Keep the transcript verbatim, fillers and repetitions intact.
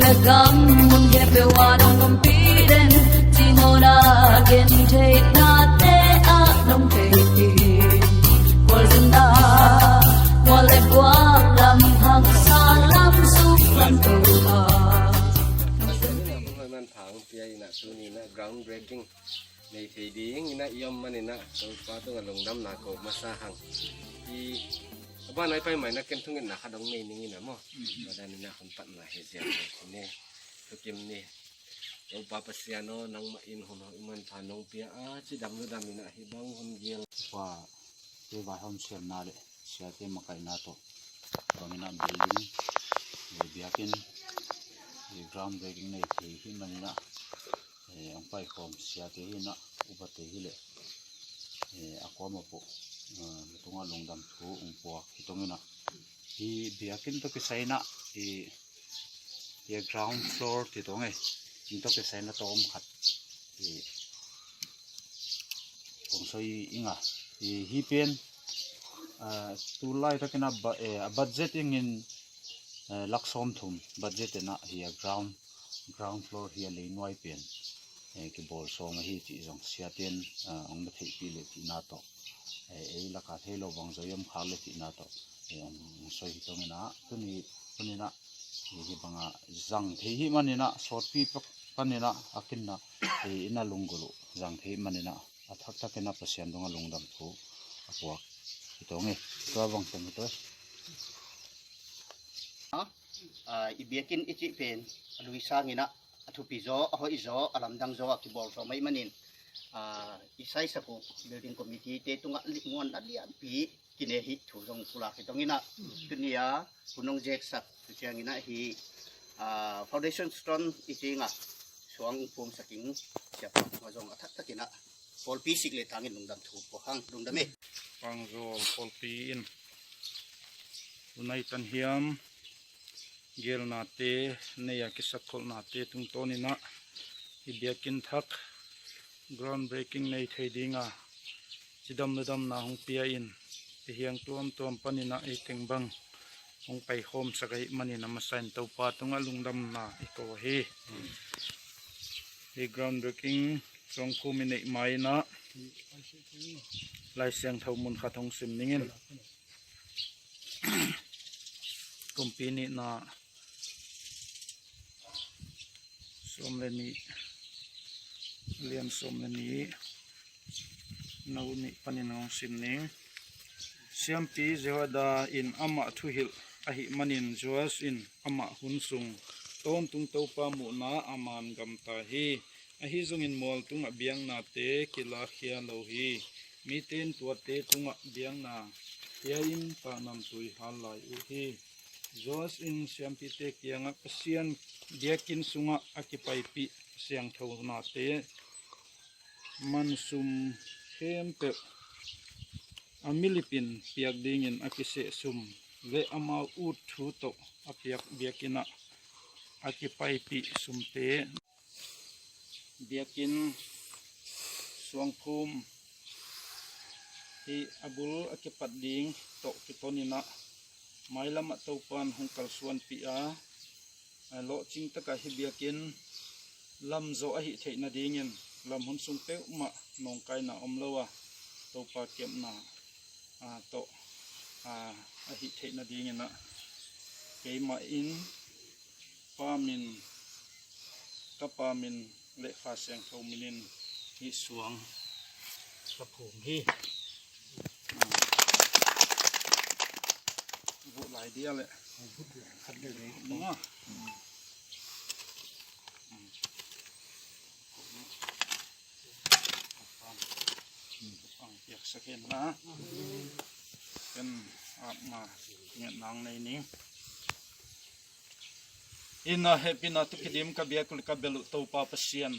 Gam mun khempeuh ah nong ompih den, ci mawhna gentheihnate ah nong paipi. Khualzinna khual le khual lam, haksa lam suk lam Topa. Hong pia in ah tuni in ah ground breaking nei thei ding in ah i om man in ah Topa tungah lungdamna ko masa hang. I a ban ai pai mai na ken thungetna khat hong nei ning in ah maw. Tua dan in ah hong patna hi ziau ni. Thukim ni. Topa Pasian aw, nangmah in hun hoih manpha nong pia a, cidam ludam in ah hih bang hun gil. Pa, kei vai hong siamna le siate makaihna tawh bang in ah building, eh, biakinn, eh, ground breaking nei thei hih man in ah, eh, hong paikhawm siate hi in ah upate hi leh, eh, a kuamah pawh, eh, na tungah lungdam thu hong puak hi tong in ah, hih biakinn tawh kisai in ah, eh, hih ground floor ti tong e, hih tawh kisai in ah tawm khat, eh, hong soi ing a, eh, hih pen, ah, tu laitak in ah ba-, eh, a budget ing in, eh, lak sawmthum budget in ah hih a ground, ground floor hih a leinuai pen, eh, kibawl sawm ahi cih zong siate in, ah, hong na theihpih leh cihna tawh, eh, ei lakah thei lo bang zoi om khak leh cihna tawh, eh, hong soi hi tong in ah, tuni, tuni in ah, eh, hih bang ah zang thei hih man in ah, sawtpi pan in ah, a kin ah, eh, in ah lunggulh uh zang thei hih man in ah, a thakthak in ah Pasian tungah lungdam thu a puak hi tong e. Tua bang teng hi tong e. Ah, i biakinn i cih pen a lui sang in ah a thupi zaw, a hoih zaw, a lamdang zaw a kibawl sawm ahih manin, ah, i saisak uh building committee te tungah lipmuanna lianpi kinei hi thu zong pulak hi tong in ah, tuni a hun hong zeksak tu ciang in ah hih, ah, foundation stone i cih in ah suang phumsak ing siapa tungah zong a thakthak in ah pawlpi sik le thang in lungdam thu puak hang. Lungdam e. Pangzawl pawlpi in unai tan hiam, gelnate nei a, kisakkholhnate tungtawn in ah i biakinn thak ground breaking nei thei ding a cidam ludamna hong pia in, i hiang tuamtuam pan in ah ei teng bang hong paikhawmsak ahih manin a masa in Topa tungah lungdamna i ko hi. Hih ground breaking suang phum i neih ma in ah Lai Siangtho mun khat hong sim ning in. Kumpi nihna sawm le nih, lian sawm le nih, no nih panin hong sim ning. Siampi Jehoiada in amah thuhilh ahih manin Joas in amah hun sung tawntung Topa muhna a man gamta hi. Ahi zongin mual tungah biaknate kilakkhia lo hi. Mite in tuate tungah biakna pia in paknamtui hal lai uh hi. Joas in siampite kiangah Pasian biakinn sungah a kipaipih siangtho nate man sum khempeuh a milip in piak dingin a kiseh sum le amau ut thu tawh a piak biakinn ah a kipaipih sumte, biakinn suangphum hi a bul a kipat ding tawh kiton in ah mailam ah Topan hong kalsuanpih a, a lawhcing takah hih biakinn lamzawh ahih theih nadingin lam hun sung peuhmah nawngkaina om lo a, Topa kepna, a, tawh, a, ahih theih nadingin ah keimah in Pa min, Tapa min le Kha Siangtho min in hih suang ka phum hi. Buh lai dia le. Khat le le. Nunga. Pang piaksak hen la. Ken atma nget nang nei ning. Inn ah hehpihna tawh kidim ka biakinn ka bel uh Topa Pasian,